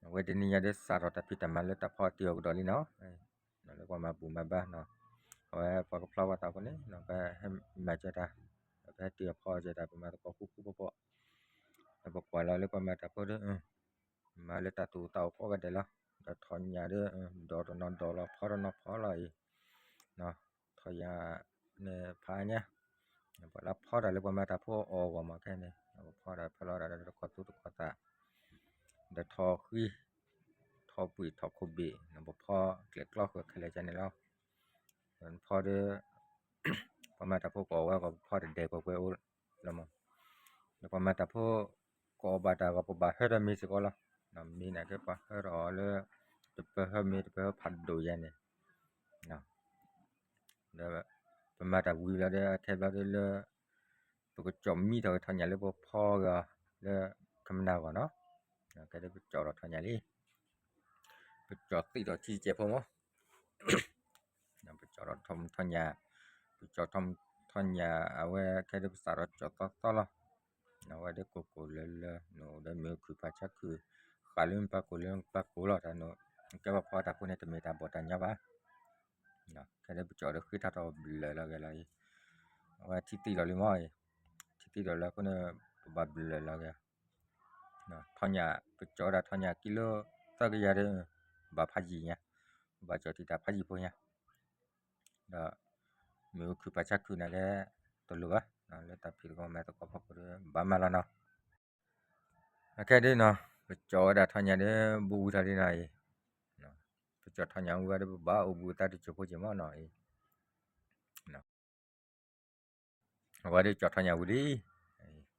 အဝဲတနံၤညါဒီးစးထီၣ်တၢ်ဖံးတၢ်မၤလၢတၢ်ဖီအတံၤအီၤကဒီးလံနီၤ, လၢပှၤမၤဘူၣ်မၤဘါနီၤ, အဝဲပှၤကဖျီဝဲသးအဃိန့ၣ် ပဟဲမၤစၢၤတၢ်, ပဟဲတုၤအဖီစၢၤတၢ် ပမၤသကိးဃူဃူဖိးဖိး, ဒီးပကွၢ်လီၤလၢပှၤမၤတၢ်ဖိဒီး မၤလၢတၢ်သူၣ်အိၣ်သးအိၣ်ကိးဂၤဒဲးလီၤ, ဒီးထီၣ်ညၣ်ဒီး ဒီးတနီၤဒီးလီၤ ဖီတနီၤဖီလီၤအံၤ, ထီၣ်ညၣ်န့ၣ်ဖးညါ, ပှၤလၢဖီတၢ်လၢပှၤမၤတၢ်ဖိအီၣ်အဂီၢ်မးခဲန့ၣ်, ပဖီတၢ်ဖဲလီၤဒၣ်ဒီးတခီသူတခီသး, ဒီးထီၣ်ဃံ, ထီၣ်ပှံာ်ထီၣ်ခိၣ်ဘ့ၣ်, ပဖီကျဲကျီဃၢၤခဲလၢာ်ကန့ၣ်လီၤ, ဖီဒီး ပှၤမၤတၢ်ဖိကအီၣ်ဝဲအဂီၢ် ပဖီတဒဲးကွဲးကွဲးအိၣ်လီၤမး, ဒီးပှၤမၤတၢ်ဖိကအီၣ်ဘၣ်တၢ်အဂီၢ် ပဘၣ်ဟၢထီၣ်မ့ၤစ့ၢ်ကီးလီၤ, မ့ၢ်န့ၣ်ကဲပှၤဟၢထီၣ်အီၤလၢ တပၢၤဟၢမ့ၤ တပၢၤဟၢဖးဒိၣ်ယါန့ၣ် ဒီးပမၤတၢ်ဝံၤလီၤဒီး အခဲဘျီဒီးလၢ ပကကၠီၣ်မံထီၣ်က့ၤထီၣ်ညၣ်လၢပဖီဂ့ၤအီၤလၢကမနၤအဂီၢ်နီၤ, ကဲဒီးပကၠီၣ်ထီၣ်ထီၣ်ညၣ်လံ, ပကၠီၣ်သံထီၣ်ထံကဲးဖိမး, ပကၠီၣ်ထီၣ်ထီၣ်ညၣ်, ပကၠီၣ်ထီၣ်ထီၣ်ညၣ် အဝဲခဲဒီးပစးထီၣ်ကၠီၣ်သီသီလီၤ, အဝဲဒီးကိၢ်ကိၢ်လၢလၢ နအိၣ်ဒီးမ့ၣ်အူခုၣ်ဖးဆါခုၣ်, ဃာ်လၢနပၢ်ကိၢ်လၢနပၢ်ကိၢ်လီၤတၢ်နအိၣ်, ကဲပှၤဖီတၢ်ဖိန့ၣ် တမ့ၢ်တၢ်ဘီၣ်တၢ်ညီဘၣ် ခဲဒီးပကၠီၣ်ဒီးဃ့ထီၣ်ထီၣ်ဘျၢၣ်လီၤဂ့ၤလီၤအံၤ, အဝဲထံသံလီၤလံမးအံၤ, ထံသံလီၤလၢအဃိန့ၣ် ပဘၣ်ဘျၢၣ်လီၤဂ့ၤ, ထီၣ်ညၣ် ပကၠီၣ်ဝဲဒၣ်ထီၣ်ညၣ်ကံလိသၢကယၤဒီး ဘၣ်ဖးယံာ်ညါ, ပဘၣ်ကၠီၣ်တံၢ်တၢ်ဖးယံာ်ဖိညါ, ဒီးမ့ၣ်အူခုၣ်ဖးဆါခုၣ်န့ၣ်ကဲ တလိၣ်ဘၣ်, လၢတၢ်ဖံးသကိးမၤသကိးဖီခိၣ်ဒီး ဘၣ်မၤလီၤနီၤ အခဲဒ်နီၤ ပကၠီၣ်ဝဲဒၣ်ထီၣ်ညၣ်ဒီး ဘူးဝံၤထီၣ်လံနီၤအံၤ, ပကၠီၣ်ထီၣ်ညၣ်ဝံၤဝဲဒီး ပဘၣ်အိၣ်ဘူးအသးတစိၢ်ဖိက့ၤမးနီၤအံၤ, အဝဲဒီးကၠီၣ်ထီၣ်ညၣ်ဝံၤလံ, ပကၠီၣ်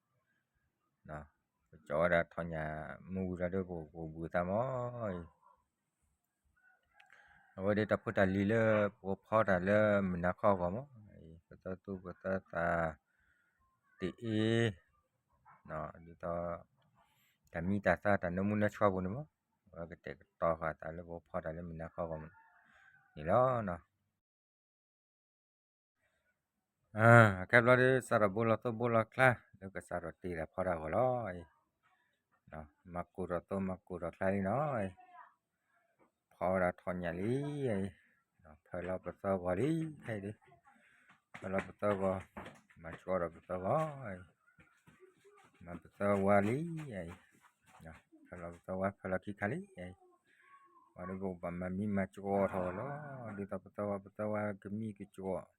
ဝဲဒၣ်ထီၣ်ညၣ်မ့ၢ်ဝံၤလီၤဒီး ပအိၣ်ဘူးအသးမးအံၤ အဝဲဒီးတၢ်ဖိတၢ်လံၤလၢပကဖီတၢ်လၢမုၢ်နၤခီအဂီၢ်မး, ပသၢသူၣ်ပသၢသး တအ့, ဒ်သိး တၢ်မံတၢ်သါတၢ်နၢမူနၢဆှီပူၤန့ၣ်မး, အဝဲကတဲာ်ကတီၤဃာ်သးလၢပကဖီတၢ်လၢမုၢ်နၤခီအဂီၢ်န့ၣ်လီၤ. အခဲဘျီဒီး စးထီၣ်ဘိလီၤသိဘိလီၤချါ လၢကစးထီၣ်တ့ၢ်တၢ်ဖီတၢ်အဂီၢ်လီၤ. မၤကိၢ်ထီၣ်သိမၤကိၢ်ထီၣ်ချါလံနီၤ, ဖီဝဲဒၣ်ထီၣ်ညၣ်လံ, ဖၢလီၤပသၢဂီၤလံ, ခဲအံၤဒီး ဖၢလီၤပသၢဂီၤ, မၤကၠီဒီးပသၢဂီၤ, မၤပသၢဝါလံ, ဖၢလီၤပသၢဝါ ဖၢလီၤခံခါလံ, ဝဲဒီးပကဘၣ်မၤမံမၤကၠီထီၣ်လီၤ, ဒ်သိးပသၢဝါပသၢဝါကမံကၠီ ကဘဲအ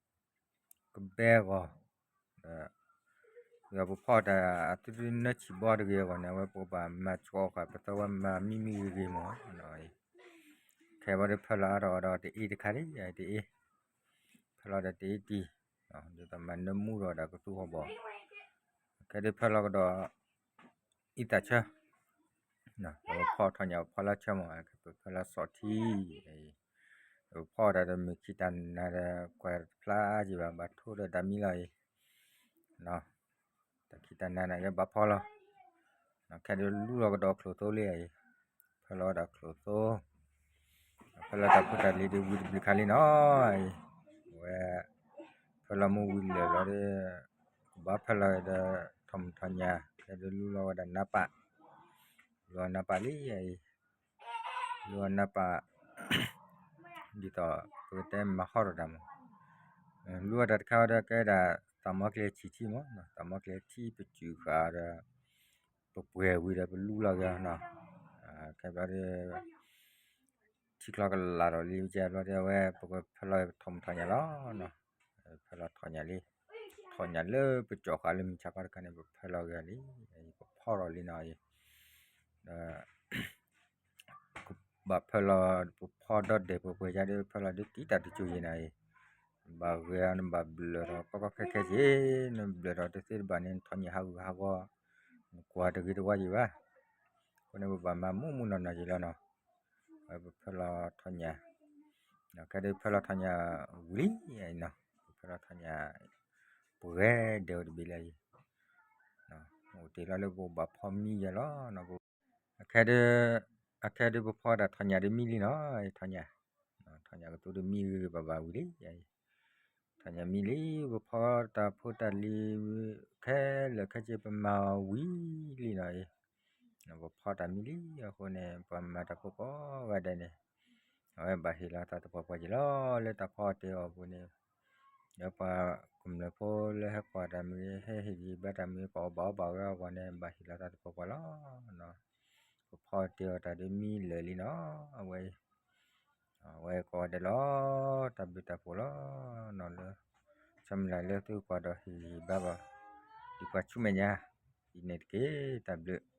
ဂီၢ်, ဒီးပဖီတၢ်အသုတနၢဆံၣ်ဘီတဂ့ၤအဂီၢ်န့ၣ် အဝဲပကဘၣ်မၤကၠီဃာ် ပသၢဝါမၤမံမံဂ့ၤဂ့ၤမး, ခဲအံၤဒီးဖၢလီၤအါထီၣ်ဒီးတအ့တခါလံ, တအ့, ဖၢလီၤဒီးတအ့တံၢ်, ဒ်သိးမၤနၢမူထီၣ်ဒီးကသူဟီၣ်ဘီၣ်, ခဲဒုးဖၢလီၤကဒီး အံသၣ်ဆၢ, ပဖီထီၣ်ညၣ် ပဖီလၢဆၢမး, ပဖၢလၢစီထံ, ပဖီတၢ်ဒီးမုၢ်ခံတၢ်နၤဒီး ကွၢ်တဖျါအါက့ၤဘၣ် ဘၣ်ထိဒီးတၢ်မံလီၤအံၤ, တၢ်ခံတၢ်နၤန့ၣ် ကဲဘၣ်ဖီလီၤ, ခဲဒုးလူလီၤကဒီးချိၣ်သိလံအံၤ, ဖၢလီၤဝဲဒၣ်ချိၣ်သိ ဖဲလီၤတၢ်ဖိတၢ်လံၤဒီးဝံၤတဘျုးခါလံနီၤ, အံၤ, အဝဲ, ဖဲလီၤမ့ၢ်ဝံၤလၢာ်လီၤဒီး, ကဘၣ်ဖဲလီၤဒီး, ထီၣ်မုၢ်ထီၣ်ညၣ်, ဖဲဒီးလူလီၤဝဲဒၣ်နါပၢ်, လူလီၤနါပၢ်လံအံၤ, လူလီၤနါပၢ်, ဒ်သိး, ပကတဲမၤဟီၣ်ဒီးတၢ်မး, လူဝဲတၢ်တခါဝဲဒီးကဲဒၣ်, သးမီကျဲထံထံမး, သးမီကျဲထံပစုၢ်ဃာ်ဒီး, ပပှဲၤဝံၤဒီးပလူလီၤက့ၤနီၤ, ခဲဘျီဒီး ထံချီကလာ်ဒီးလံကဲဘျီဒီး အဝဲပကဖဲလီၤထီၣ်မုၢ်ထီၣ်ညၣ်လီၤ, ဖဲလီၤထီၣ်ညၣ်လံ, ထီၣ်ညၣ်လၢပကၠီၣ်ဃာ်လၢမုၢ်ဆါခီတခါန့ၣ် ပဖဲလီၤဂ့ၤလံ, ပဖီထီၣ်လံနီၤအံၤ, ဒီး ကဘၣ်ဖဲလီၤ, ပဖီဒီဒဲးပှဲၤပှဲၤယါဒီး ဖဲလီၤဒုးတံတၢ်တစိၤယံၤနီၤအံၤ, ဘၣ်ဂ့ၤအီၤနဘၣ်ဘျၢၣ်ထီၣ်ကီကီခဲခဲက့ၤ, နဘျၢၣ်ထီၣ်တသ့တဘၣ်န့ၣ် နထီၣ်ညၣ်ဟးဂူာ်ဟးဂီၤ, နကွၢ်တဂ့ၤတဝါယံၤဘၣ်, အဃိန့ၣ်ပဘၣ်မၤမူးမူးနီၢ်နီၢ်ယံၤလီၤနီၤ, ပဖဲလီၤထီၣ်ညၣ်, ခဲဒုးဖဲလီၤထီၣ်ညၣ်ဝံၤလံနီၤ, ပဖဲလီၤထီၣ်ညၣ်, ပှဲၤဒဲးဝဲတဘ့ၣ်လၢအံၤ, အိၣ်တ့ၢ်လီၤလၢပဘၣ်ဖီမံယဲလီၤ, အခဲဒုး, အခဲဒုးပဖီဒၣ်ထီၣ်ညၣ်ဒုးမံလံနီၤ, ထီၣ်ညၣ်, ထီၣ်ညၣ်ကသူဒုးမံဂ့ၤဂ့ၤဘၣ်ဘၣ်ဝံၤလံ, ထီၣ်ညၣ်မံလံ, ပဖီတၢ်ဖိတၢ်လံၤ, ခဲလၢာ်ခဲဆ့ပမၤအီၤဝံၤလံနီၤအံၤ, ပဖီၣ်တၢ်မံလံအဃိန့ၣ် ပှၤမၤတၢ်ဖိကိးဂၤဒဲးန့ၣ် အဝဲဘၣ်ဟ့ၣ်လီၤသးသပှၢ်ပှၢ်က့ၤလီၤ လၢတၢ်ဖီအီၣ်တ့ၢ်အီၣ်အပူၤန့ၣ်, ဒီးပှၤကမျၢၢ်ဖိလၢဟဲကွၢ်တၢ်မ့ၢ်ဂ့ၤ ဟဲဟ့ၣ်ဂံၢ်ဘါတၢ်မ့ၢ်ဂ့ၤ ကအီၣ်ဘၣ်အီဘၣ်ဝဲအဂီၢ်န့ၣ် ဘၣ်ဟ့ၣ်လီၤသးသပှၢ်ပှၢ်လီၤ. ပဖီအီၣ်တ့ၢ်အီၣ်တၢ်ဒ်မံလၢာ်လံနီၤ အဝဲအံၤ, အဝဲကိးဂၤဒဲးလီၤ. တၢ်ဘျုးတၢ်ဖှိၣ်လီၤနီၤ လၢ ဆၢမုၢ်လၢ်လၢသုကွၢ်ဒီးဟ့ၣ်ဂံၢ်ဟ့ၣ်ဘါဘၣ် ဒ်ပှၤဆူမဲာ်ညါအံၤန့ၣ်တက့ၢ်. တၢ်ဘျုး